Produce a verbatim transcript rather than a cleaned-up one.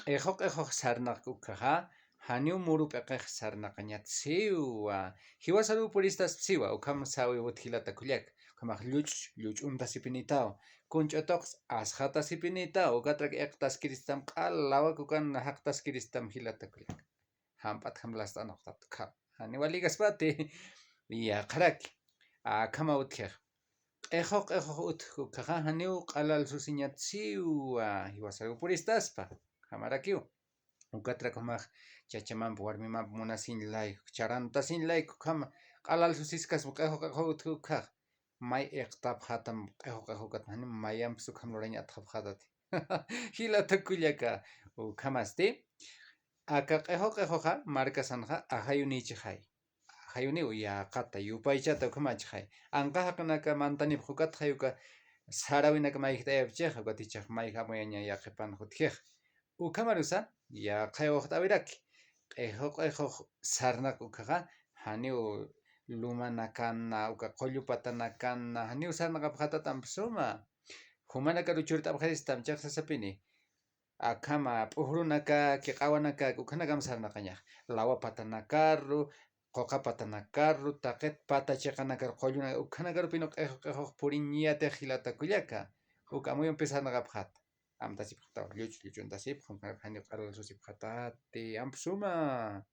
Q'ixu q'ixux sarnaqk ukhaxa, janiw muru p'iqix sarnaqañat siwa. Jiwasaruw puristaspsiwa, ukham sawiwut jilata kullak. Ukhamax lluch, lluch'untasipinitaw. Kun ch'utuqs asxatasipinitaw, ukatrak iqtaskiristam q'al lawak ukan jaqtaskiristam jilata kullak. Jamp'at jam last'anaqtat ukham. Janiw waligaspati. Yaqharaki. Akhama utjix. Q'ixu q'ixux utjk ukhaxa janiw q'alal susiñat siwa, jiwasaruw puristaspa. Jamarakiw. Ukatrak jumax chachamamp warmimamp munasiñ layku, charantasiñ layku, ukham q'alal susiskaspa q'ixu q'ixux utjk ukhax. May iqtapxatam q'ixu q'ixukat, jani mayampis ukham lurañ atxapxatati. Jilata kullaka, ukhamasti. Aka q'ixu q'ixuxa markasanxa ajayunïchixay. Ajayuniw yäqata, yupaychata ukhamachixay. Anqa jaqinaka mantanipx ukatxay uka saräwinak mayjt'ayapchix, ukat jichhax mayj amuyaña yaqhipan jutjix. Ukhamarusa, yaqhay uxt'äwiraki. Q'ixu q'ixux sarnaq ukhaxa, janiw lumanakana, uka qullu patanakana, janiw sarnaqapxatat amp suma. Jumanakaru churt'apxaristam, chiqas sasapini. Akhama p'ujrunakaki, q'awanakaki, ukhanakam sarnaqañax. Lawa patanakaru, quqa patanakaru, taqit pata chiqanakaru, qulluna, ukhanakaru pinu q'ixu q'ixux puriñatix jilata kullaka. Uk amuyumpi sarnaqapxat. Amtasipxtaw, lluch, lluchuntasipx, janiw q'alal susipxatati, amp suma.